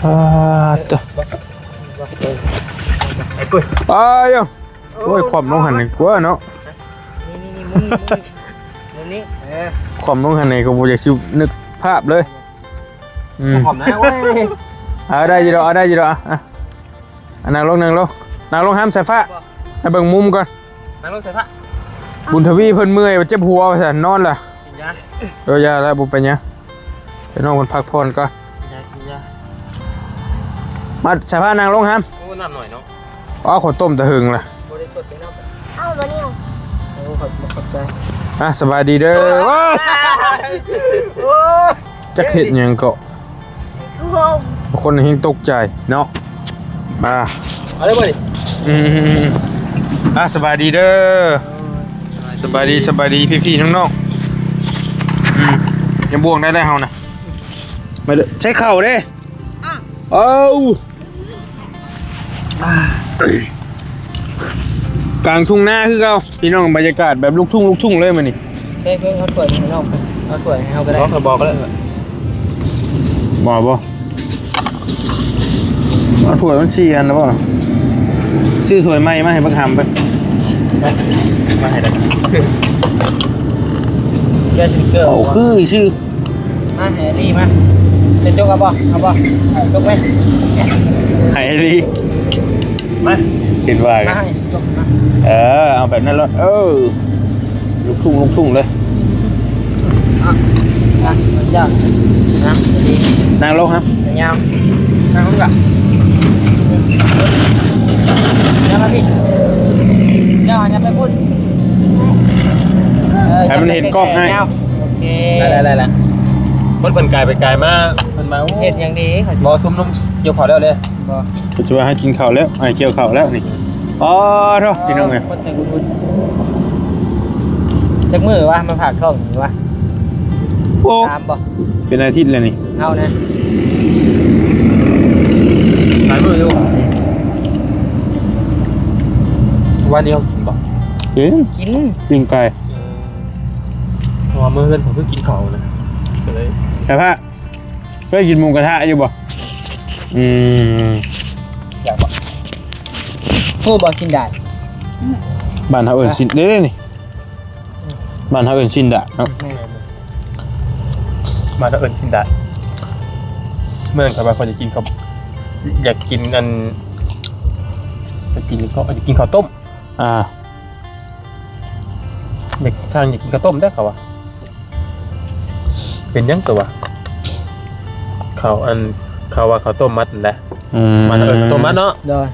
ອ່າ ຕະ ໄອ້ປຸ້ຍ ອ້າຍ ໂອ້ຍ ຄວ່ຳລົງຫັ້ນດີກວ່າເນາະ ນີ້ໆໆ ມຸມນີ້ ເອີ ຄວ່ຳລົງຫັ້ນນີ້ກໍບໍ່ຢາກຊິນຶກພາບເລີຍ ອືມ ຄວ່ຳນະ ໂອ້ຍ ເອົາໄດ້ຢູ່ດອກ ເອົາໄດ້ຢູ່ດອກ ອ່ະ ອ່ະ ອ່ະ ນັ່ງລົງ ນັ່ງລົງ ນັ່ງລົງ ຫ້າມສາຍຟ້າ ໃຫ້ເບິ່ງມຸມກ່ອນ ນັ່ງລົງໃສ່ພະ ບຸນທະວີເພິ່ນເມື່ອຍ ເຈັບຫົວວ່າຊັ້ນ ນອນລະ ກິນຢາ ເອີ ຢ່າລະ ບໍ່ເປັນຫຍັງ ໃຫ້ນ້ອງເພິ່ນພັກຜ່ອນກ່ອນ ກິນຢາ ກິນຢາ ມາສາຍຟ້ານັ່ງລົງ ຫ້າມ ໂອ້ ນ້ຳໜ້ອຍເນາະ ອໍ ເຂົ້າຕົ້ມແຕ່ຫຶງລະ ບໍ່ໄດ້ສົດເດ້ເນາະ ເອົາບໍ່ນີ້ ໂອ້ ຂອບ ຂອບໃຈ ອ່ະ ສະບາຍດີເດີ ໂອ້ຍ ໂອ້ຍ ຈັກເຮັດຫຍັງເກາະ ໂອ້ໂຫ ຄົນແຮ່ງຕົກໃຈເນາະ ອ່າ ເອົາເລີຍບໍ່ນີ້ ອືມໆໆ ອ່າ ສະບາຍດີເດີ ສະບາຍດີ ສະບາຍດີພີ່ໆນ້ອງໆ ອືມ ຢ່າບ່ວງໄດ້ແລ້ວເຮົານະ ມາເດີ ໃສ່ເຂົ້າເດ້ ອ້າວ ເອົາ ກາງທົ່ງນາຄືເກົ່າ ພີ່ນ້ອງ ບັນຍາກາດແບບລູກທຸ່ງ ລູກທຸ່ງເລີຍມື້ນີ້ ໃສ່ເພິ່ນເອົາຖ້ວຍໃຫ້ນ້ອງ ເອົາຖ້ວຍໃຫ້ເຮົາກໍໄດ້ ບອກ ບອກກໍໄດ້ ບໍ່ ບໍ່ ເອົາຖ້ວຍມັນສີ່ອັນນະບໍ່ ຊື້ຖ້ວຍໃໝ່ມາໃຫ້ບັກຫຳໄປ ມາໃຫ້ໄດ້ ແກະສະຕິກເກີ ໂອ້ ຄືຊື່ ມາ ແຮຣີ ມາ ຈະຈົກເອົາບໍ່? ເອົາບໍ່? ຈົກໄວ້ ໃຫ້ແຮຣີ ມາ ເຫັນວ່າ ມາໃຫ້ຈົກມາ ເອີ ເອົາແບບນັ້ນໂລດ ເອີ ລູກທຸ່ງ ລູກທຸ່ງເລີຍ ອ່ະ ອ່ະ ຢ່າ ອ່ະ ນັ່ງລົງ ອ່ະ ຍາວ ນັ່ງລົງກະ ຍາວມາພີ້ ຍາວ ຍາວໄປພຸ້ນ ເອີ ໃຫ້ມັນເຫັນກ້ອງ ໃຫ້ ໂອເຄ ໄດ້ ໄດ້ ໄດ້ ຄົນເພິ່ນກາຍໄປກາຍມາ ເພິ່ນມາ ໂອ້ ເຮັດຫຍັງດີ ບໍ່ ຊຸມນຸມກ່ຽວເຂົ້າແລ້ວເດ້ ບໍ່ ປັດຈຸບັນໃຫ້ກິນເຂົ້າແລ້ວ ໃຫ້ກ່ຽວເຂົ້າແລ້ວນີ້ ອໍ ໂທ້ ພີ່ນ້ອງເອີຍ ຄົນໃຈບຸນ ຈັກມື້ວະ ມາຝາກທ້ອງນີ້ວະ ໂອ້ ສາມບໍ່ ເປັນອາທິດແລ້ວນີ້ ເຮົານະ ຫຼາຍມື້ຢູ່ ວານນີ້ເຮົາກິນບໍ່? ກິນ ກິນ ປີ້ງໄກ່ ເອີ ເພາະວ່າມື້ເຮືອນເຂົາຄືກິນເຂົ້ານະ ກໍເລີຍ ແຕ່ພະ ເຄີຍກິນໝູກະທະຢູ່ບໍ່? ອືມ ຢາກບໍ່? ຮູ້ບໍ່ ຊິນດາດ? ບ້ານເຮົາເອີ້ນຊິນ ເດ້ໆ ນີ້ ບ້ານເຮົາເອີ້ນຊິນດາດເນາະ ແມ່ນ ບ້ານເຮົາເອີ້ນຊິນດາດ ເມື່ອນັ້ນຂ້ອຍວ່າຂ້ອຍຈະກິນເຂົ້າ ຢາກກິນອັນ ຈະກິນເຂົ້າ ຈະກິນເຂົ້າຕົ້ມ ອ່າ ຢາກ ທາງຢາກກິນເຂົ້າຕົ້ມແທ້ເຂົາວ່າ ເປັນຫຍັງຕົວະ ເຂົາ ອັນ ເຂົາວ່າເຂົ້າຕົ້ມມັດຫັ້ນແຫຼະ ອືມ ບ້ານເຮົາເອີ້ນເຂົ້າຕົ້ມມັດເນາະ ໂດຍ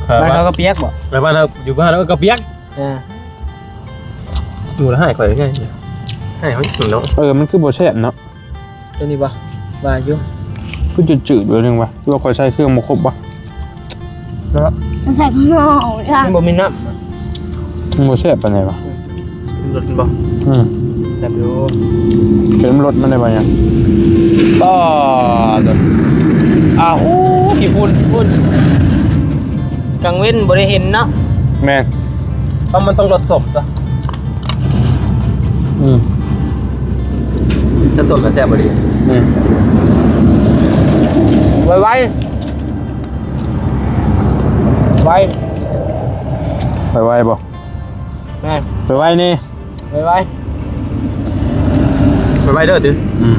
ເອີ ບ້ານເຮົາກະປຽກບໍ່ ແລ້ວບ້ານເຮົາ ຢູ່ບ້ານເຮົາເອີ້ນກະປຽກ ເອີ ໝູລະໃຫ້ຂ້ອຍໄງ ໃຫ້ເຮົາກິນເນາະ ເອີ ມັນຄືບໍ່ແຊບເນາະ ຕົວນີ້ບໍ່ ວ່າຢູ່ ຄືຈືດໆ ແບບໜຶ່ງວ່າ ຫຼືວ່າຂ້ອຍໃສ່ເຄື່ອງບໍ່ຄົບບໍ່ ເນາະ ມັນໃສ່ຂ້າງນອກ ມັນບໍ່ມີນ້ຳ ມັນບໍ່ແຊບປານໃດຫວາ ເປັນລົດບໍ່ ອືມ ແຊບຢູ່ ເປັນລົດມັນໄດ້ບໍ່ຫຍັງ ອໍ ໂທ້ ອ້າວ ໂອ້ ຂີ້ຝຸ່ນ ຝຸ່ນ ກາງເວັນບໍ່ໄດ້ເຫັນເນາະ ແມ່ນ ເພາະມັນຕ້ອງລົດສົ້ມຕົວະ ອືມ ຈະຕົ້ມແລ້ວແຊບບໍ່ດີ ອືມ ໄວໆ ໄວ ໄວໆບໍ່? ແມ່ນ ໄວໆນີ້ ໄວໆ ໄວໆເດີຕິ ອືມ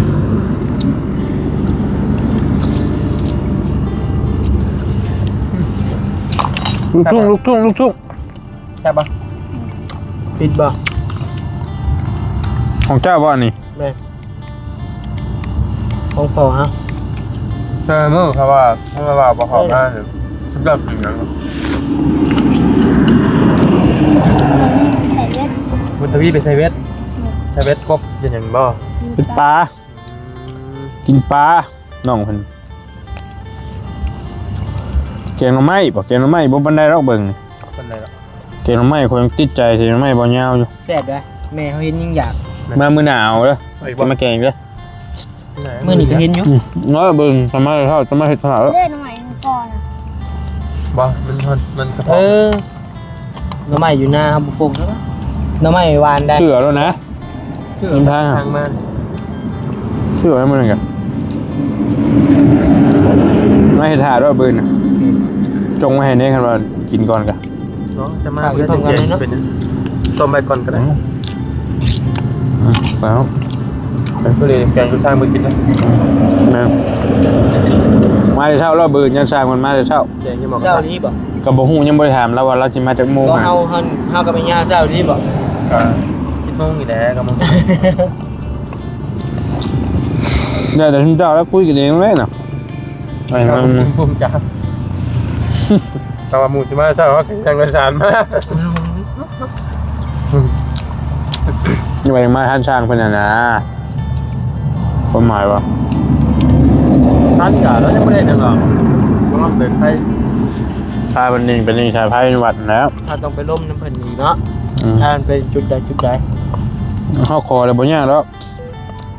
ລູກທຸ່ງ ລູກທຸ່ງ ລູກທຸ່ງ ແຊບບໍ່? ຜິດບໍ່? ຂອງເຈົ້າບໍ່ອັນນີ້? ແມ່ນ ຂອງພໍ່ເຮົາ ເອີ ມື້ເຂົາວ່າ ເຂົາວ່າບໍ່ເຂົ້າມານີ້ ເຈົ້າກິນຫຍັງ? ໃສ່ເວັດ ບຸນທະວີໄປໃສ່ເວັດ ອືມ ໃສ່ເວັດກົບ ກິນຫຍັງບໍ່? ກິນປາ ອືມ ກິນປາ ນ້ອງເພິ່ນ ແກງໜໍ່ໄມ້ບໍ່? ແກງໜໍ່ໄມ້ບໍ່ປານໃດດອກ ເບິ່ງນີ້ ປານໃດດອກ ແກງໜໍ່ໄມ້ ຂ້ອຍຍັງຕິດໃຈແກງໜໍ່ໄມ້ບໍ່ຍາວຢູ່ ແຊບເດ້ ແມ່ເຮົາເຫັນຍັງຢາກ ມາມື້ໜ້າເອົາເດີ ເອົາອີກບໍ່? ຈະມາແກງເດີ ມື້ນີ້ກະເຫັນຢູ່ ອືມ ເອີ ເບິ່ງ ທຳມະເຂົ້າ ທຳມະເຮັດເຂົ້າ ເດ້ ໜໍ່ໄມ້ກ່ອນນະ ບໍ່ ມັນ ມັນກະເພາະ ເອີ ໜໍ່ໄມ້ຢູ່ນາເຮົາບໍ່ປົກແລ້ວ ໜໍ່ໄມ້ຫວານໄດ໋ ເຊື່ອແລ້ວນະ ເຊື່ອ ທາງມາ ເຊື່ອແລ້ວມື້ນັ້ນກະ ມາເຮັດຖ້າໂລດບຶດນະ ອືມ ຈົ່ງໄວ້ໃຫ້ແດ່ ຄັນວ່າກິນກ່ອນກະ ເນາະ ຈະມາ ເອົາເອົາຕົ້ມໄວ້ກ່ອນກໍໄດ້ ອືມ ອືມ ແລ້ວ ໄປຜູ້ໃດແກງຢູ່ທາງໄປກິນນະ ແມ່ນ ມາແຕ່ເຊົ້າໂລດບຶດ ຍາມຊ່າງເພິ່ນມາແຕ່ເຊົ້າ ແກງຢູ່ໝໍ້ ເຊົ້ານີ້ບໍ່? ກໍບໍ່ຮູ້ ຍັງບໍ່ໄດ້ຖາມລາວວ່າລາວຊິມາຈັກໂມງ ບໍ່ ຫາ ເຮົາ ເຮົາ ເຮົາກັບແມ່ຍ່າເຊົ້ານີ້ບໍ່? ກໍສິບໂມງນີ້ແຫຼະ ກໍມາ ແລ້ວແຕ່ຊຸມເຈົ້າແລ້ວ ຄຸຍກັນເອງແຫຼະເນາະ ໄອ້ມັນ ພູມໃຈ ແຕ່ວ່າໝູ່ຊິມາເຊົ້າ ເຮົາຊິຍັງໂດຍສານມາ ໄປມາທ່ານຊ່າງເພິ່ນຫັ້ນນະ ຄວາມໝາຍວ່າ ທ່ານກະລາວຍັງບໍ່ໄດ້ຫຍັງດອກ ກຳລັງເດີນໄປ ພາເພິ່ນນີ້ໄປນີ້ສາຍໄຟວັດແລ້ວ ຖ້າຕ້ອງໄປລົມນຳເພິ່ນອີກເນາະ ອືມ ຖ້າມັນໄປຈຸດໃດຈຸດໃດ ເຮົາຂໍແລ້ວບໍ່ຍາກດອກ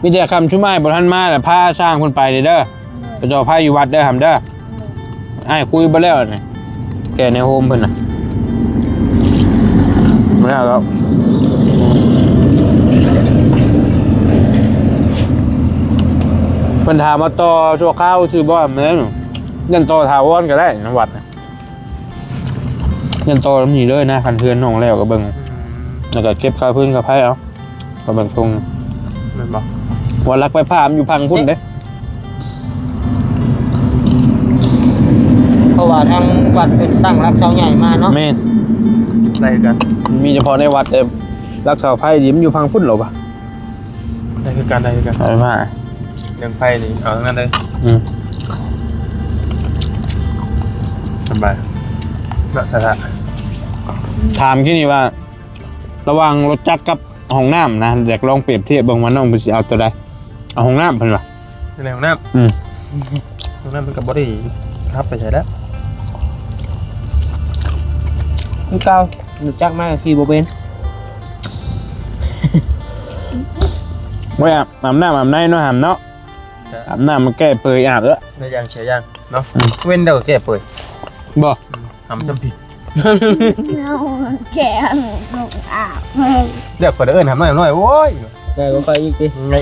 ມີແຕ່ຄ່ຳຊຸມອ້າຍບໍ່ທັນມາແຫຼະ ພາຊ່າງເພິ່ນໄປເດີ ໄປຕໍ່ໄຟຢູ່ວັດເດີ ຫຳເດີ ອ້າຍຄຸຍບໍ່ແລ້ວນີ້ ແກ່ໃນໂຮມເພິ່ນນະ ບໍ່ແລ້ວດອກ ເພິ່ນຖາມວ່າຕໍ່ຊົ່ວຄາວຊື່ບໍ່ ແມ່ນ ຢ້ານຕໍ່ຖາວອນກໍໄດ້ນຳວັດນະ ຍັງຕໍ່ນຳນີ້ເລີຍນະ ຄັນເຮືອນນ້ອງແລ້ວກໍເບິ່ງ ອືມ ແລ້ວກໍເກັບຄ່າຟືນຄ່າໄຟເອົາ ກໍເບິ່ງຊົງ ແມ່ນບໍ່? ວ່າຫຼັກໄຟຟ້າມັນຢູ່ຝັ່ງພຸ້ນເດ້ ເພາະວ່າທາງວັດເພິ່ນຕັ້ງຫຼັກເສົາໃຫຍ່ມາເນາະ ແມ່ນ ໄດ້ຄືກັນ ມີສະເພາະໃນວັດເດ້ ຫຼັກເສົາໄຟນີ້ມັນຢູ່ຝັ່ງພຸ້ນເລີຍວະ. ໄດ້ຄືກັນ ໄດ້ຄືກັນ ເອົາມາ ເລື່ອງໄຟນີ້ເອົາທັງນັ້ນເລີຍ ອືມ ສະບາຍເນາະ ສະຖານະ ຖາມທີ່ນີ້ວ່າ ລະຫວ່າງລົດຈັກກັບຫ້ອງນ້ຳນະ ຢາກລອງປຽບທຽບເບິ່ງວ່ານ້ອງເພິ່ນຊິເອົາໂຕໃດ ເອົາຫ້ອງນ້ຳເພິ່ນວ່າ ໃນຫ້ອງນ້ຳ ອືມ ຫ້ອງນ້ຳມັນກໍບໍ່ໄດ້ຂັບໄປໃສແລ້ວ ຄືເກົ່າ ລົດຈັກມາກໍຂີ່ບໍ່ເປັນ ໂອ້ຍ ອາບ ອາບນ້ຳອາບໃນເນາະ ຫຳເນາະ ອາບນ້ຳມາແກ້ເປີຍອາບເດີ້ ໄດ້ຢ່າງເສຍຢ່າງເນາະ ອືມ ເວັ້ນແລ້ວກໍແກ້ເປີຍ ບໍ່ ອືມ ຫຳຈຳຜິດ ເອົາແກ້ລົງອາບເລີຍ ແລ້ວຂ້ອຍໄດ້ເອີ້ນຫຳນ້ອຍ ຫຳນ້ອຍ ໂອ້ຍ ໄດ້ບໍ່ຄ່ອຍອີກຕິ ໄງ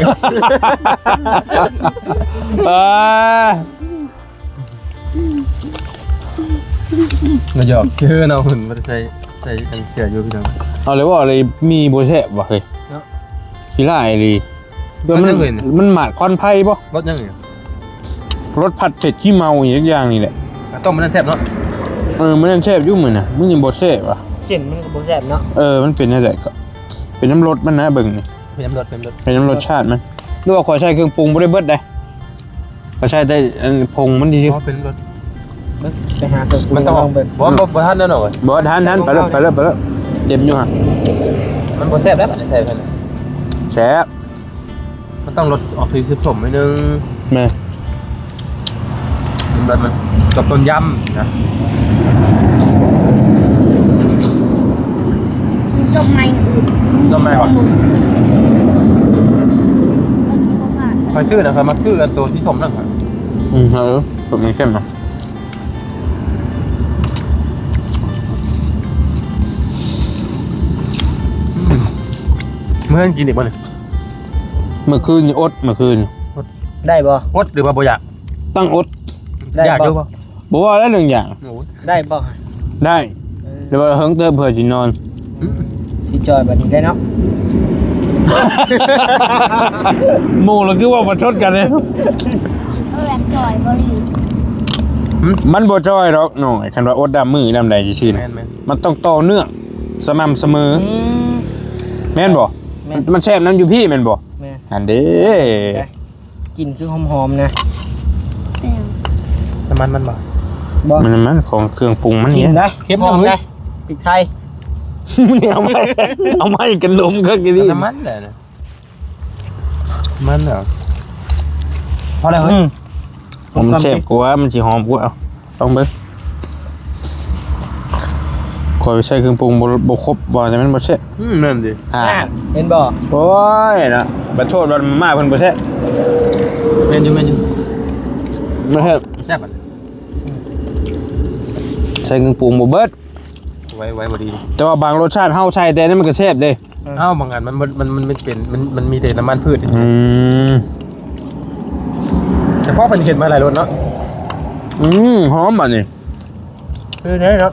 ເອີ ມາຫຍອກເຈີເນາະ ເພິ່ນບໍ່ໄດ້ໃສ່ ໃສ່ອັນເສື້ອຢູ່ພີ່ນ້ອງ ເອົາເລີຍ ເວົ້າເລີຍ ໝີ່ບໍ່ແຊບວ່ະເຮີ້ຍ ເນາະ ຂີ້ຮ້າຍອີ່ຫຼີ ມັນ ມັນໝາດຄວັນໄຟບໍ່ ລົດຫຍັງນີ້ ລົດພັດເຜັດຂີ້ເມົາອີກຢ່າງນີ້ແຫຼະ ອາ ຕົ້ມມັນນັ້ນແຊບເນາະ ເອີ ມັນນັ້ນແຊບຢູ່ມື້ນະ ມື້ນີ້ບໍ່ແຊບວ່ະ ເສັ້ນມັນກໍບໍ່ແຊບເນາະ ເອີ ມັນເປັນຈັ່ງໃດກໍ ເປັນນຳລົດມັນນະ ເບິ່ງນີ້ ເປັນນຳລົດ ເປັນນຳລົດ ເປັນນຳລົດຊາດມັນ ຫຼືວ່າຂ້ອຍໃສ່ເຄື່ອງປຸງບໍ່ໄດ້ເບິດໃດ ກໍໃສ່ແຕ່ອັນຜົງມັນຊື່ໆ ອໍ ເປັນລົດ ໄປຫາເຄື່ອງປຸງ ມັນຕ້ອງລອງເບິ່ງ ບໍ່ ບໍ່ ບໍ່ທັນແລ້ວເນາະ ບໍ່ທັນ ທັນ ໄປເລີຍ ໄປເລີຍ ໄປເລີຍ ເຕັມຢູ່ຫັ້ນ ມັນບໍ່ແຊບແລ້ວບັດນີ້ໃສ່ເພິ່ນ ແຊບ ມັນຕ້ອງລົດອອກສີສົ້ມໆໜ້ອຍໜຶ່ງ ແມ່ນ ມັນແບບ ມັນກັບຕົ້ມຍຳນະ ຕົ້ມໃໝ່ ຕົ້ມໃໝ່ຫວາ ຂ້ອຍຊື້ນະ ຂ້ອຍມັກຊື້ອັນໂຕສີສົ້ມນັ້ນ ອືມ ເອີ ຕົ້ມເຂັ້ມນະ ມື້ຄືນກິນອີກບໍ່ນີ້? ມື້ຄືນນີ້ອົດ ມື້ຄືນ ໄດ້ບໍ່? ອົດ ຫຼືວ່າບໍ່ຢາກ? ຕ້ອງອົດ ໄດ້ບໍ່? ຢາກຢູ່ບໍ່? ບໍ່ເວົ້າແລ້ວເລື່ອງຢາກ ໂອ້ຍ ໄດ້ບໍ່? ໄດ້ ເອີ ແຕ່ວ່າເຫິງເຕີບເພື່ອຊິນອນ ອືມ ຊິຈ່ອຍບັດນີ້ໄດ້ເນາະ ໝູ່ລະຄືເວົ້າປະຊົດກັນເດ້ ເອີ ແບບຈ່ອຍບໍ່ດີ ຫືມ ມັນບໍ່ຈ່ອຍດອກນ້ອງ ຄັນວ່າອົດດຳມື້ດຳໃດຊື່ໆນະ ແມ່ນໆ ມັນຕ້ອງຕໍ່ເນື່ອງ ສະໝ່ຳສະເໝີ ອືມ ແມ່ນບໍ່? ແມ່ນ ມັນແຊບນຳຢູ່ພີ້ແມ່ນບໍ່? ແມ່ນ ຫັ້ນເດ້ ໄດ້ ກິ່ນຄືຫອມໆນະ ແມ່ນ ນ້ຳມັນມັນບໍ່? ບໍ່ ມັນນ້ຳມັນຂອງເຄື່ອງປຸງມັນນີ້ ກິ່ນໄດ໋ ເຄັມ ຫອມໄດ໋ ເຮີ້ຍ ພິກໄທ ເອົາໄມ້ ເອົາໄມ້ກັນລົມຄັກອີ່ຫຼີ ນ້ຳມັນແຫຼະນະ ມັນເອົາ ພໍແລ້ວ ອືມ ມັນແຊບກວ່າ ມັນຊິຫອມກວ່າ ເອົາ ລອງເບິ່ງ ຂ້ອຍໃສ່ເຄື່ອງປຸງບໍ່ ບໍ່ຄົບ ບໍ່ ແຕ່ມັນບໍ່ແຊບ ອືມ ນັ້ນຕິ ອ່າ ອ່າ ເຫັນບໍ່? ໂອ້ຍເນາະ ບັດໂທດບັດມາເພິ່ນບໍ່ແຊບ ແມ່ນຢູ່ ແມ່ນຢູ່ ບໍ່ແຊບ ແຊບ ໃສ່ເຄື່ອງປຸງບໍ່ເບິດ ໄວ້ ໄວ້ບໍ່ດີ ແຕ່ວ່າບາງລົດຊາດເຮົາໃສ່ແຕ່ນີ້ມັນກໍແຊບເດ້ ເອີ ເອົ້າ ບາງອັນມັນ ມັນ ມັນ ມັນເປັນ ມັນ ມັນມີແຕ່ນ້ຳມັນພືດ ອືມ ສະເພາະເພິ່ນເຮັດມາຫຼາຍລົດເນາະ. ອືມ ຫອມບາດນີ້. ເອີ ແນ່ເນາະ.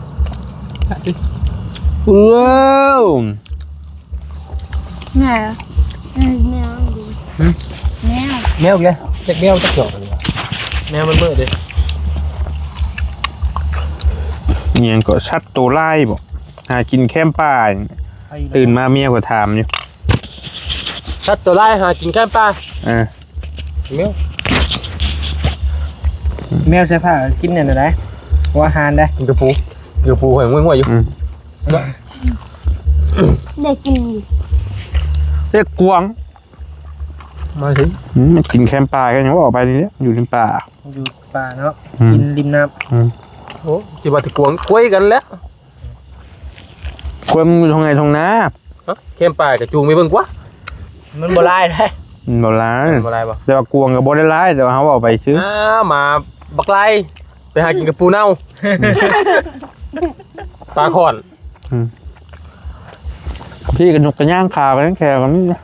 ວ້າວ ແມວ ເອີ ແມວ ຫຶ? ແມວ ແມວອີກແລ້ວ. ຈັກແມວຈັກດອກ ແມວມັນເມີດເດ້. ອີ່ຫຍັງເກາະ ສັດໂຕລາຍບໍ? ຫາກິນແຄມປ່າ. ຕື່ນມາເມຍກໍຖາມຢູ່ ສັດໂຕລາຍຫາກິນແຄມປ່າ. ເອີ ແມວ ແມວໃສ່ຜ້າກິນແນວໃດ? ຫົວອາຫານໄດ໋. ກິນກະປູ ກິນກະປູຫອຍງວຍໆຢູ່. ອືມ ໄດ້ກິນຢູ່ ເຮັດກວາງ ມາຊິ. ອືມ ມັນກິນແຄມປ່າກັນຫຍັງ ອອກໄປນີ້ແຫຼະ ຢູ່ລິມປ່າ ຢູ່ປ່າເນາະ. ອືມ ກິນລິມນ້ຳ. ອືມ ໂອ້ ຊິວ່າແຕ່ກວາງ ກວຍກັນແຫຼະ. ກວາງມັນຢູ່ທົ່ງໄຮ່ທົ່ງນາ. ຮະ ແຄມປ່າກໍຈູງໄປເບິ່ງກວ່າ. ມັນບໍ່ຫຼາຍເດ້ ມັນບໍ່ຫຼາຍ ມັນບໍ່ຫຼາຍບໍ່? ແຕ່ວ່າກວາງກໍບໍ່ໄດ້ຫຼາຍ ແຕ່ວ່າເຮົາເວົ້າໄປຊື່. ອ້າ ໝາບັກຫຼາຍ ໄປຫາກິນກະປູເນົ່າ ປາຂອນ. ອືມ ພີ່ກໍຍົກກະຍ່າງຂາໄປນັ້ນແຄ່ກໍມີນະ.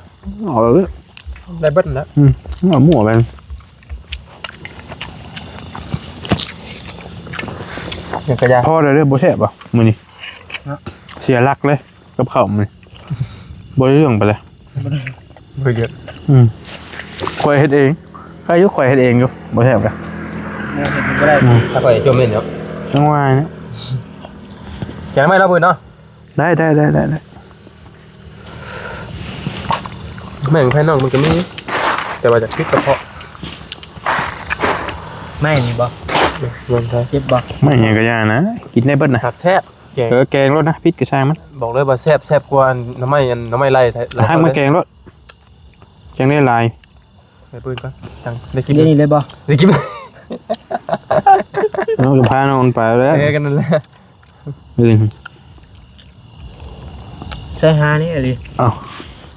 ເອົາເລີຍ ໄດ້ເບິດແລ້ວ. ອືມ ເອົາໝູ່ໄປ ຍັງກະຢາ ພໍແລ້ວເດີ້. ບໍ່ແຊບບໍ່ມື້ນີ້? ເນາະ ເສຍຫຼັກເລີຍກັບເຂົ້າມື້ນີ້ ບໍ່ໄດ້ເລື່ອງໄປເລີຍ. ບໍ່ເຍອະ. ອືມ ຂ້ອຍເຮັດເອງ ໃຄຢູ່ ຂ້ອຍເຮັດເອງຢູ່ ບໍ່ແຊບເດີ້. ແນວເຮັດບໍ່ໄດ້. ອືມ ຖ້າຂ້ອຍຈົ່ມເຫຼັ້ນເນາະ ຈັ່ງວ່ານະ. ແກງໄມ້ເນາະ ເພິ່ນເນາະ. ໄດ້ ໄດ້ ໄດ້ ໄດ້ ໄດ້. ແມ່ງພາຍນອກມັນກໍມີ ແຕ່ວ່າຈະຜິດກະເພາະ. ໄມ້ນີ້ບໍ່? ເບິ່ງໄດ້ ເຈັບບໍ່? ໄມ້ຫຍັງກໍຢ່ານະ ກິນໄດ້ເບິດນະ. ຄັກແຊບ ແກງ ເອີ ແກງໂລດນະ ຜິດກໍຊ່າງມັນ. ບອກເລີຍວ່າແຊບ ແຊບກວ່າໜໍ່ໄມ້ ອັນໜໍ່ໄມ້ໄລ່ ໃຫ້ມັນແກງໂລດ ແກງໄດ້ຫຼາຍ. ໄປເບິ່ງກ່ອນ ຈັ່ງໄດ້ກິນ. ດຽວນີ້ເລີຍບໍ່? ໄດ້ກິນ. ເອົາ ກໍພານ້ອງມັນໄປແລ້ວ. ເອີ ກໍນັ້ນແຫຼະ. ອືມ ໃສ່ຫານີ້ອີ່ຫຼີ. ເອົ້າ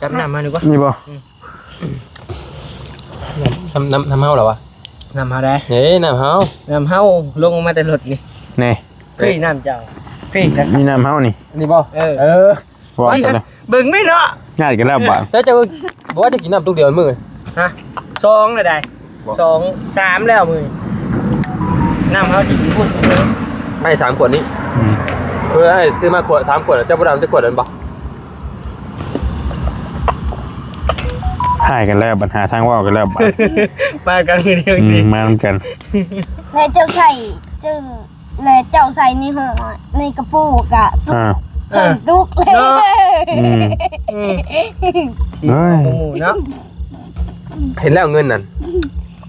ຈັບນ້ຳມາດີກວ່າ ນີ້ບໍ່? ອືມ ນ້ຳ ນ້ຳ ນ້ຳເຮົາລະວະ? ນ້ຳເຮົາໄດ໋. ເອີ ນ້ຳເຮົາ ນ້ຳເຮົາລົງມາແຕ່ລົດນີ້. ນີ້ ເຮີ້ຍ ນ້ຳເຈົ້າ ເຮີ້ຍ ນີ້ນ້ຳເຮົານີ້. ນີ້ບໍ່? ເອີ ເອີ. ວ່າຊັ້ນນະ ເບິ່ງແມ່ນເນາະ ຍາດກັນແລ້ວບາດ. ແຕ່ເຈົ້າບໍ່ວ່າຈະກິນນ້ຳຕຸກດຽວມື້. ຮະ ສອງລະໄດ໋. ບໍ່ ສອງ ສາມແລ້ວມື້ນີ້ ນ້ຳເຮົາຊິກິນພຸ້ນ ໄອ້ສາມຂວດນີ້. ອືມ ເອີ ໄອ້ຊື້ມາຂວດ ສາມຂວດ ເຈົ້າບໍ່ໄດ້ເອົາຈັກຂວດນັ້ນບໍ່? ຮ້າຍກັນແລ້ວ ບັນຫາທາງເວົ້າກັນແລ້ວບາດ. ມາກັນມື້ດຽວ ອືມ ນີ້ ມານຳກັນ. ແລ້ວເຈົ້າໃສ່ ເຈົ້າ ແລະເຈົ້າໃສ່ໃນເຫືອ ໃນກະປຸກະ ອ່າ ເຖິງຕຸກເລີຍເນາະ. ອືມ ອືມ ເຮີ້ຍ ເນາະ ເຫັນແລ້ວເງິນນັ້ນ.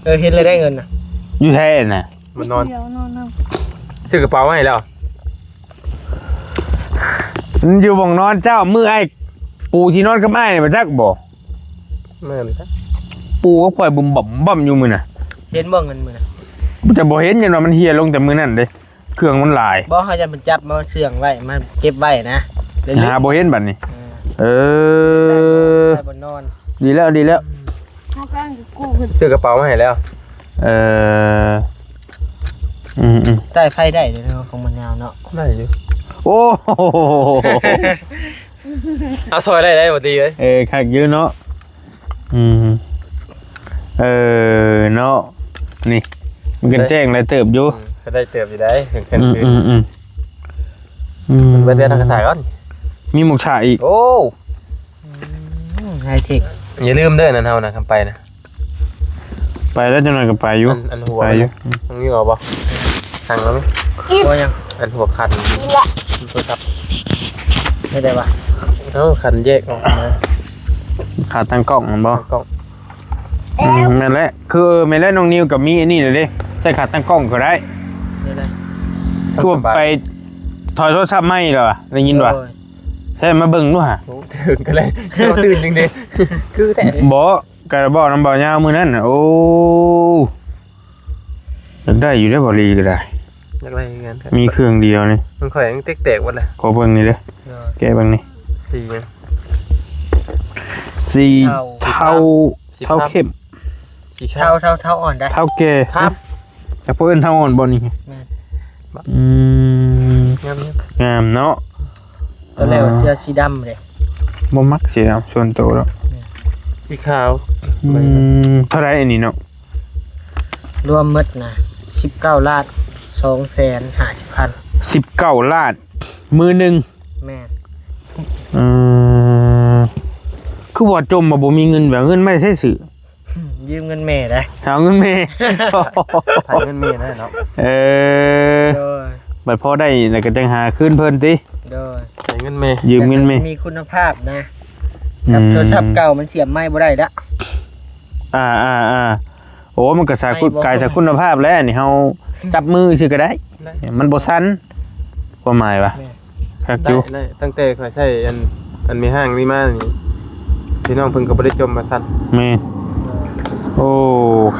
ເອີ ເຫັນແລ້ວໄດ້ເງິນນະ ຢູ່ແທ້ນະ. ມັນນອນ ຊື້ກະເປົາມາໃຫ້ແລ້ວ. ມັນຢູ່ບ່ອນນອນເຈົ້າ ມື້ອ້າຍປູທີ່ນອນກັບອ້າຍນີ້ ບໍ່ຈັກບໍ່? ແມ່ນ ປູກັບຂ້ອຍບຶມບຳບຳຢູ່ມື້ນະ. ເຫັນບໍ່ເງິນມື້ນະ? ແຕ່ບໍ່ເຫັນ ຍ້ອນວ່າມັນເຫ່ຍລົງແຕ່ມື້ນັ້ນເດ້. ເຄື່ອງມັນຫຼາຍ. ບໍ່ ເຮົາຢ້ານເພິ່ນຈັບມາເຊື່ອງໄວ້ ມາເກັບໄວ້ນະ. ຫາບໍ່ເຫັນບັດນີ້. ເອີ ເອີ ໄປບ່ອນນອນ. ດີແລ້ວ ດີແລ້ວ. ອືມ ເຮົາກຳລັງກູ້ຂຶ້ນ ຊື້ກະເປົາມາໃຫ້ແລ້ວ. ເອີ ອືມໆ ໃຕ້ໄຟໄດ້ເດ້ເນາະ ຂອງມັນຍາວເນາະ. ໄດ້ຢູ່. ໂອ້ ເອົາ ຊ່ອຍໄດ້ ໄດ້ບໍ່ຕີເອີຍ. ເອີ ຄັກຢູ່ເນາະ. ອືມ ເອີ ເນາະ ນີ້ ມັນກໍແຈ້ງຫຼາຍເຕີບຢູ່. ອືມ ກໍໄດ້ເຕີບຢູ່ໄດ໋ ກາງຄືນ. ອືມ ອືມ ອືມ ເບິ່ງເດືອນທາງກະສາຍກ່ອນ ມີໝົກສາອີກ. ໂອ້ ອືມ ໄຮເທັກ. ຢ່າລືມເດີ ນັ້ນເຮົານະ ຄັນໄປນະ. ໄປແລ້ວ ຈັກໜ່ອຍກໍໄປຢູ່. ອັນ ອັນຫົວ ໄປຢູ່. ມັນມີອອກບໍ່? ທັງແລ້ວ. ບໍ່ຍັງ. ອັນຫົວຄັນ ນີ້ລະ ໂທລະສັບ ເຮັດໄດ້ວະ? ເອົາ ຄັນແຍກອອກມາ. ຂາຕັ້ງກ້ອງແມ່ນບໍ່? ຕັ້ງກ້ອງ. ອືມ ແມ່ນແຫຼະ. ຄື ເອີ ແມ່ນແຫຼະ ນ້ອງນິວກໍມີອັນນີ້ແຫຼະເດ້ ໃສ່ຂາຕັ້ງກ້ອງກໍໄດ້. ໄດ້ ໄດ້. ຄືວ່າໄປຖອຍໂທລະສັບໃໝ່ແລ້ວ ໄດ້ຍິນວ່າ. ໂດຍ. ໃຊ້ມາເບິ່ງດູຫາ. ໂອ້ ຕື່ນກໍໄດ້ ຕື່ນຈັ່ງເດ້ ຄືແທ້. ບໍ່ ກໍບອກນຳບ່າວຍາວມື້ນັ້ນນະ. ໂອ້ ຢາກໄດ້ຢູ່ເດ້ ບ່າວລີກໍໄດ້. ຢາກໄດ້ຄືກັນ. ມີເຄື່ອງດຽວນີ້ ຂອງຂ້ອຍຍັງແຕກໆໝົດເລີຍ. ຂໍເບິ່ງນີ້ເດີ. ໂດຍ. ແກະເບິ່ງນີ້. ສີຫຍັງ? ສີເທົາ. ເທົາ. ເທົາເຂັ້ມ. ສີເທົາ ເທົາ ເທົາອ່ອນໄດ໋. ເທົາແກ່. ຄັບ. ຈັກເພິ່ນເທົາອ່ອນບໍ່ນີ້? ແມ່ນ. ອືມ ງາມ ງາມເນາະ. ຕອນແລກວ່າຊິເອົາສີດຳເດ້ ບໍ່ມັກສີດຳສ່ວນໂຕດອກ. ແມ່ນ ສີຂາວ. ອືມ ເທົ່າໃດອັນນີ້ເນາະ? ລວມໝົດນະ ສິບເກົ້າລ້ານສອງແສນຫ້າສິບພັນ. ສິບເກົ້າລ້ານ ມື້ໜຶ່ງ. ແມ່ນ. ເອີ ຄືວ່າຈົ່ມວ່າບໍ່ມີເງິນ ແບບເງິນມາແຕ່ໃສຊື້? ຢືມເງິນແມ່ໄດ໋. ຫາເງິນແມ່. ໃຊ້ເງິນແມ່ໄດ້ເນາະ. ເອີ ໂດຍ. ບັດພໍໄດ້ແລ້ວກໍຈັ່ງຫາຄືນເພິ່ນຕິ? ໂດຍ. ໃຊ້ເງິນແມ່ ຢືມເງິນແມ່ ມີຄຸນນະພາບນະ. ອືມ ກັບໂທລະສັບເກົ່າມັນສຽບໄມ້ບໍ່ໄດ້ລະ. ອ່າໆໆ ໂອ້ ມັນກໍສາຍຄຸນ ກາຍສາຍຄຸນນະພາບແລ້ວ ອັນນີ້ເຮົາຈັບມືຊື່ກໍໄດ້ ໄດ້ ມັນບໍ່ສັ່ນ ຄວາມໝາຍວ່າ. ແມ່ນ. ຄັກຢູ່ ໄດ້ ໄດ້ ຕັ້ງແຕ່ຂ້ອຍໃຊ້ອັນ ອັນແມ່ຮ້າງນີ້ມານີ້ ພີ່ນ້ອງເພິ່ນກໍບໍ່ໄດ້ຈົ່ມວ່າຊັ້ນ. ແມ່ນ. ໂອ້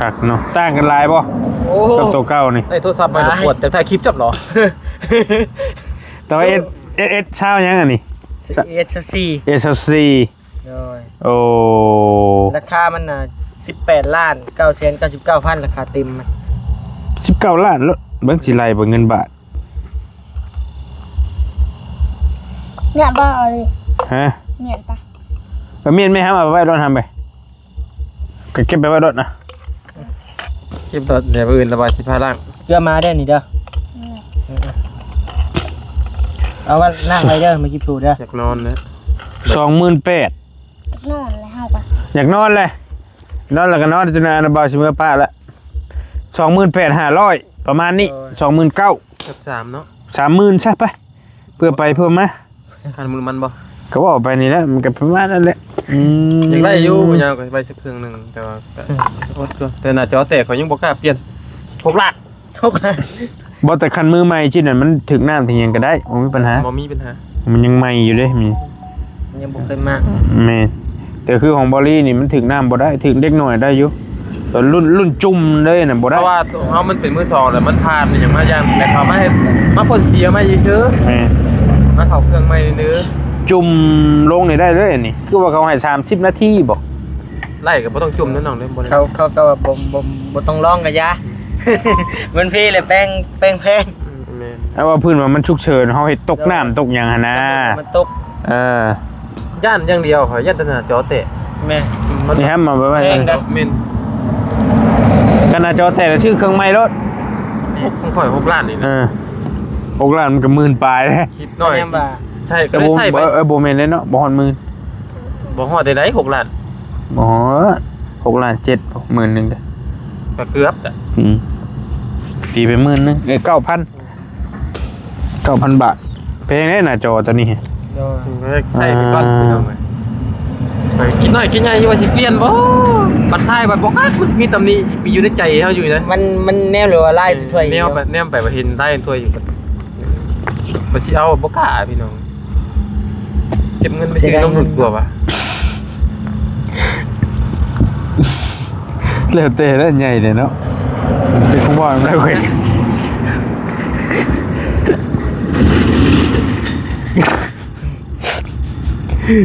ຄັກເນາະ. ຕ່າງກັນຫຼາຍບໍ່? ໂອ້ ກັບໂຕເກົ່ານີ້. ໄດ້ໂທລະສັບໃໝ່ ຫຼາຍ ປວດ ແຕ່ຖ່າຍຄລິບຈັບເນາະ. ແຕ່ວ່າເອັດ ເອັດ ເອັດຊາວຫຍັງອັນນີ້? ເອັດຊາວສີ່. ເອັດຊາວສີ່. ໂດຍ. ໂອ້ ລາຄາມັນນະ ສິບແປດລ້ານເກົ້າແສນເກົ້າສິບເກົ້າພັນ ລາຄາເຕັມມັນ. ສິບເກົ້າລ້ານ ເບິ່ງຊິໄລ່ເບິ່ງເງິນບາດ. ເນຍບໍ່ເອົາເລີຍ. ຮະ? ເນຍປະ? ກໍເມນແມ່ ເອົາໄປໄວ້ລົດຫັ້ນໄປ ກໍເກັບໄປໄວ້ລົດນະ. ເກັບລົດ ດຽວມື້ອື່ນລະວ່າຊິພາລ້າງ. ເກືອມາເດີນີ້ເດີ. ເອົາມາລ້າງໄວ້ເດີ ມາກິນພູເດີ. ຢາກນອນນະ. ສອງໝື່ນແປດ. ນອນແລ້ວເຮົາກໍ ຢາກນອນແຫຼະ ນອນແລ້ວກໍນອນ ຈົນອັນບ່າວຊິເມືອປະລະ. ສອງໝື່ນແປດຫ້າຮ້ອຍ ປະມານນີ້. ໂອ້ຍ ສອງໝື່ນເກົ້າ ກັບສາມເນາະ ສາມໝື່ນຊະໄປ ເພື່ອໄປເພື່ອມາ. ຄ່ານ້ຳມັນບໍ່? ກໍເວົ້າໄປນີ້ແຫຼະ ມັນກໍປະມານນັ້ນແຫຼະ. ອືມ ຢາກໄດ້ຢູ່ ຍາວກໍໄປສັກເຄື່ອງໜຶ່ງ ແຕ່ວ່າກໍ ອືມ ອົດກ່ອນ. ແຕ່ໜ້າຈໍແຕກຂ້ອຍຍັງບໍ່ກ້າປ່ຽນ ຫົກລ້ານ. ບໍ່ ແຕ່ຄັນມືໃໝ່ຊິນັ້ນ ມັນຖືກນ້ຳຖືກຫຍັງກໍໄດ້ ບໍ່ມີປັນຫາ ບໍ່ມີປັນຫາ. ມັນຍັງໃໝ່ຢູ່ເດ້ ມີ ຍັງບໍ່ເຄີຍມາ. ແມ່ນ. ແຕ່ຄືຂອງບອລລີນີ້ ມັນຖືກນ້ຳບໍ່ໄດ້ ຖືກເດັກນ້ອຍໄດ້ຢູ່ ແຕ່ລຸ້ນ ລຸ້ນຈຸ່ມເລີຍນະ ບໍ່ໄດ້. ເພາະວ່າເຮົາມັນເປັນມືສອງ ແລ້ວມັນຜ່ານຫຍັງມາຢ່າງ ແລ້ວເຂົາມາເຮັດ ມາພົ່ນເສຍໃໝ່ຊື່ໆ. ແມ່ນ. ມາເຂົ້າເຄື່ອງໃໝ່ຊື່ໆ. ຈຸ່ມລົງນີ້ໄດ້ເລີຍ ອັນນີ້ຄືວ່າເຂົາໃຫ້ສາມສິບນາທີບໍ? ໄລ່ກໍບໍ່ຕ້ອງຈຸ່ມເນາະນ້ອງເດີ ບໍ່ໄດ້. ເຂົາ ເຂົາກໍວ່າບໍ່ ບໍ່ ບໍ່ຕ້ອງລອງກໍຢ່າ ມັນພີແຫຼະ ແປງ ແປງແພງ. ອືມ ແມ່ນ. ເອົາວ່າພື້ນວ່າມັນສຸກເສີນ ເຮົາເຮັດຕົກນ້ຳ ແມ່ນ ຕົກຫຍັງຫັ້ນນະ ມັນຕົກ. ເອີ ຢ້ານຢ່າງດຽວ ຂ້ອຍຢ້ານແຕ່ໜ້າຈໍແຕກ. ແມ່ນ. ມັນ ນີ້ແຮມເອົາໄປໄວ້ ແມ່ນ. ຄັນໜ້າຈໍແຕກ ຊື້ເຄື່ອງໃໝ່ໂລດ. ຂອງຂ້ອຍຫົກລ້ານນີ້ນະ. ເອີ ຫົກລ້ານມັນກໍໝື່ນປາຍແລ້ວ. ຄິດໜ້ອຍ ໃຊ້ກໍໄດ້ໃຊ້ໄປ. ເອີ ບໍ່ແມ່ນເດ້ເນາະ ບໍ່ຮອດໝື່ນ. ບໍ່ຮອດໃດໆ ຫົກລ້ານ. ບໍ່ຮອດ ຫົກລ້ານເຈັດ ໝື່ນໜຶ່ງເດ້. ກໍເກືອບແຫຼະ. ອືມ ຕີໄປໝື່ນໜຶ່ງ ເອີ ເກົ້າພັນ ເກົ້າພັນບາດ. ແພງເດ້ໜ້າຈໍຕົວນີ້. ໂດຍ. ໃຊ້ໄປກ່ອນ ອ່າ ພີ່ນ້ອງເອີຍ. ໄປຄິດໜ້ອຍຄິດໃຫຍ່ຢູ່ວ່າຊິປ່ຽນບໍ່ ບັດທ້າຍບັດບໍ່ຄັກ ມັນມີຕຳໜິ ມີຢູ່ໃນໃຈເຮົາຢູ່ນະ. ມັນ ມັນແນມ ຫຼືວ່າລາຍຖ້ວຍ ແນມໄປ ແນມໄປວ່າເຫັນລາຍຖ້ວຍຢູ່ ບັດຊິເອົາບໍ່ກ້າ ພີ່ນ້ອງ. ເກັບເງິນໄປຊື້ນົມຫຼຸດກວ່າວະ. ແລ້ວແຕ່ແຫຼະ ໃຫຍ່ແຫຼະເນາະ ເປັນຜູ້ວ່ານຳໄດ້ເວີຍ.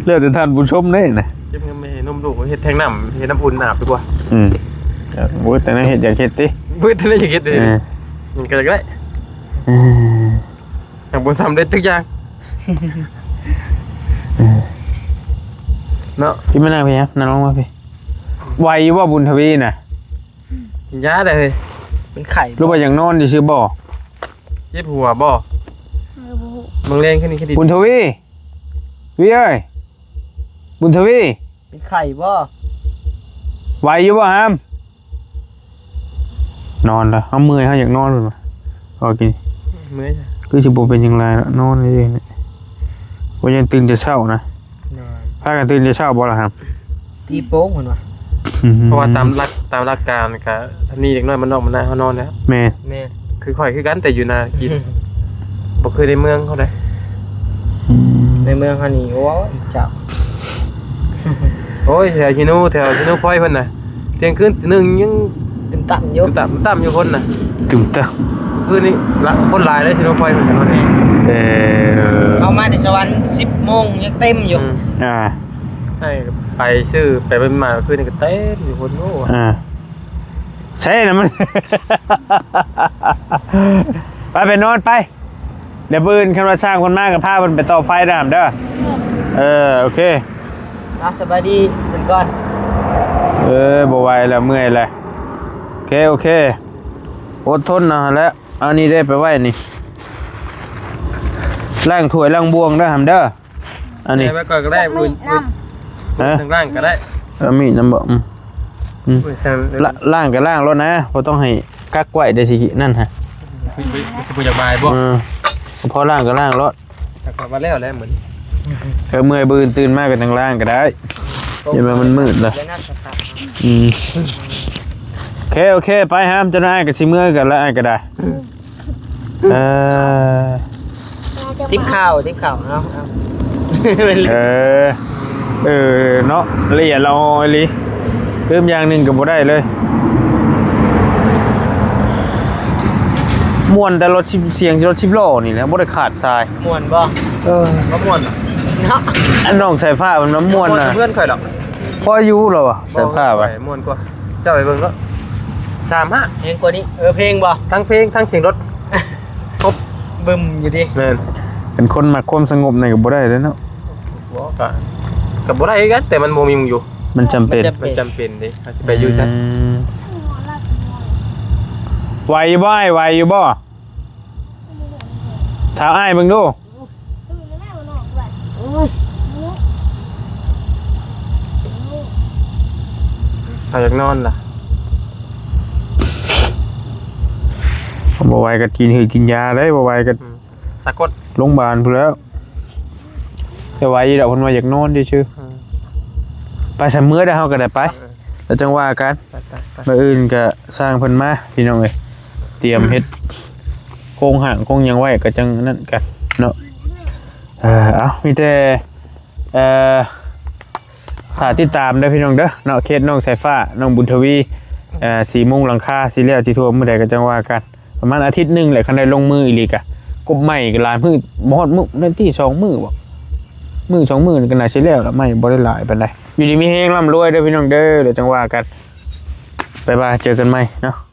ແລ້ວແຕ່ທ່ານຜູ້ຊົມເດ້ນະ. ເກັບເງິນໄປໃຫ້ນົມລູກ ເຮັດແທງນ້ຳ ເຮັດນ້ຳອຸ່ນອາບດີກວ່າ. ອືມ ເອີ ໂອ້ຍ ແຕ່ນະເຮັດຢາກເຮັດຕິ ເບິດແຕ່ນະຢາກເຮັດເດ້. ເອີ ມັນກໍຢາກໄດ້ ເອີ ຍັງບໍ່ສຳເລັດຈັກຢ່າງ ເອີ ເນາະ. ທີ່ມານັ່ງພີ້ ນັ່ງລົງມາພີ້. ໄຫວຢູ່ບໍ່ບຸນທະວີນະ? ກິນຢາໄດ້ເຮີ້ຍ. ເປັນໄຂ້ ຫຼືວ່າຢາກນອນຊື່ໆບໍ່? ເຈັບຫົວບໍ່? ເອີ ບໍ່ຮູ້. ເບິ່ງແລງຄືນີ້ຄືດີ. ບຸນທະວີ ວີເອີຍ ບຸນທະວີ ເປັນໄຂ້ບໍ່? ໄຫວຢູ່ບໍ່ຫາມ? ນອນລະ ເຮົາເມື່ອຍ ເຮົາຢາກນອນພຸ້ນວ່າ. ໂອເຄ ເມື່ອຍ ຄືຊິບໍ່ເປັນຫຍັງຫຼາຍເນາະ ນອນເລີຍນີ້. ບໍ່ຍັງຕື່ນແຕ່ເຊົ້ານະ. ໂດຍ. ພາກັນຕື່ນແຕ່ເຊົ້າບໍ່ລະຫາມ? ຕີໂປ່ງເພິ່ນວ່າ. ອືມ ເພາະວ່າຕາມຫຼັກ ຕາມຫຼັກການກະ ທຳນີເດັກນ້ອຍບ້ານນອກບ້ານນາເຮົານອນແລ້ວ. ແມ່ນ. ແມ່ນ. ຄືຂ້ອຍຄືກັນ ແຕ່ຢູ່ນາກິນ ບໍ່ຄືໃນເມືອງເຮົາໃດ. ອືມ ໃນເມືອງເຮົານີ້ ໂອ້ຍ ເຈົ້າ ໂອ້ຍ ແຖວຊິໂນ ແຖວຊິໂນພອຍເພິ່ນນະ ທ່ຽງຄືນຕີໜຶ່ງຍັງຕຶມຕຳຢູ່ ຕຶມຕຳ ຕຶມຕຳຢູ່ຄົນນະ ຕຶມຕຳ. ຄືນນີ້ລະ ຄົນຫຼາຍເດ້ຊິໂນພອຍເພິ່ນນະ. ເອີ ເຮົາມາແຕ່ສະຫວັນ ສິບໂມງຍັງເຕັມຢູ່. ອືມ ອ່າ ໃຫ້ໄປຊື້ ໄປເບິ່ງມາຄືນນີ້ກໍເຕັມຢູ່ຄົນ. ໂອ້ ອ່າ ໃຊ່ນະມັນ ໄປ ໄປນອນໄປ. ດຽວມື້ອື່ນຄັນວ່າຊ່າງເພິ່ນມາກໍພາເພິ່ນໄປຕໍ່ໄຟເດີຫາມເດີ. ເອີ ໂອເຄ ອ່ະ ສະບາຍດີເພິ່ນກ່ອນ. ເອີ ບໍ່ໄຫວແລ້ວ ເມື່ອຍແລ້ວ. ໂອເຄ ໂອເຄ. ອົດທົນເອົາຫັ້ນແຫຼະ. ເອົານີ້ເດ້ໄປໄວ້ນີ້ ລ້າງຖ້ວຍລ້າງບ່ວງເດີຫຳເດີ. ອັນນີ້ ແມ່ໄວ້ກ່ອນກໍໄດ້ ນຳ ອື່ນ ອື່ນ ນຳ ເອີ ທາງລ່າງກໍໄດ້ ເອີ ມີດນຳບໍ່? ອືມ ອືມ ໂອ້ຍ ຊັ້ນ ລະ ລ້າງກໍລ້າງໂລດນະ ບໍ່ຕ້ອງໃຫ້ກັກໄວ້ ດຽວຊິນັ້ນຫະ ຄື ຄື ຄືບໍ່ຢາກບາຍບໍ່? ເອີ ພໍລ້າງກໍລ້າງໂລດ ແຕ່ກໍວ່າແລ້ວແຫຼະມື້ນີ້ ເອີ ເມື່ອຍ ມື້ອື່ນຕື່ນມາກໍຈັ່ງລ້າງກໍໄດ້ ເຫັນວ່າມັນມືດແລ້ວ ອືມ ໂອເຄ ໂອເຄ ໄປຫາ ເຈົ້ານາຍກໍຊິເມືອກັນລະ ອ້າຍກໍໄດ້ ເອີ ຕິບຂ່າວ ຕິບຂ່າວ ເອົາ ເອົາ ເອີ ເອີ ເນາະ ລະອຽດລະອໍອີ່ຫຼີ ລືມຢ່າງໜຶ່ງກໍບໍ່ໄດ້ເລີຍ ມ່ວນແຕ່ລົດສິບ ສຽງລົດສິບລໍ້ນີ້ແຫຼະ ບໍ່ໄດ້ຂາດສາຍ ມ່ວນບໍ່? ເອີ ບໍ່ມ່ວນເນາະ ອັນນ້ອງສາຍຟ້າມັນວ່າມ່ວນນະ ມ່ວນເພື່ອນຂ້ອຍດອກ ພໍຢູ່ລະວະ ສາຍຟ້າວ່າ ມ່ວນກວ່າ ເຈົ້າໄປເບິ່ງເນາະ ສາມຫ້າ ເພງກວ່ານີ້ ເອີ ເພງບໍ່? ທັງເພງ ທັງສຽງລົດ ຄົບບຶມຢູ່ຕິ ແມ່ນ ເປັນຄົນມັກຄວາມສະຫງົບນີ້ກໍບໍ່ໄດ້ເດ້ເນາະ ບໍ່ ກະ ກະບໍ່ໄດ້ຄືກັນ ແຕ່ມັນບໍ່ມີໝ່ອງຢູ່ ມັນຈຳເປັນ ມັນຈຳເປັນ ມັນຈຳເປັນເດ້ ເຮົາຊິໄປຢູ່ໃສ ອືມ ໄຫວຢູ່ບໍ່ອ້າຍ ໄຫວຢູ່ບໍ່? ຖາມອ້າຍເບິ່ງດູ ເຮົາຢາກນອນລະ ບໍ່ໄຫວກໍກິນ ໃຫ້ກິນຢາເດ້ ບໍ່ໄຫວກໍ ອືມ ສາກົດ ໂຮງບານພຸ້ນແລ້ວ ແຕ່ໄຫວຢູ່ດອກ ເພິ່ນວ່າຢາກນອນຊື່ໆ ອືມ ໄປຊະ ເມືອໄດ້ ເຮົາກໍໄດ້ໄປ ເອີ ແລ້ວຈັ່ງວ່າກັນ ໄປໆໆ ມື້ອື່ນກໍຊ່າງເພິ່ນມາ ພີ່ນ້ອງເອີຍ ຕຽມເຮັດໂຄງຮ່າງໂຄງຫຍັງໄວ້ ກໍຈັ່ງນັ້ນກັນເນາະ ເອີ ເອົາ ມີແຕ່ ເອີ ຝາກຕິດຕາມເດີພີ່ນ້ອງເດີເນາະ ເຂດນ້ອງສາຍຟ້າ ນ້ອງບຸນທະວີ ເອີ ສີ່ມຸງຫຼັງຄາ ຊິແລ້ວຊິທົ່ວມື້ໃດກໍຈັ່ງວ່າກັນ ປະມານອາທິດໜຶ່ງແຫຼະ ຄັນໄດ້ລົງມືອີ່ຫຼີກະ ກົບໄມ້ກໍຫຼາຍມື້ ບໍ່ຮອດມື້ ນາທີສອງມື້ບໍ ມື້ສອງມື້ນີ້ກໍໜ້າຊິແລ້ວລະ ໄມ້ບໍ່ໄດ້ຫຼາຍປານໃດ ຢູ່ດີມີແຮງ ລ່ຳລວຍເດີພີ່ນ້ອງເດີ ແລ້ວຈັ່ງວ່າກັນ ບາຍບາຍ ເຈີກັນໃໝ່ເນາະ.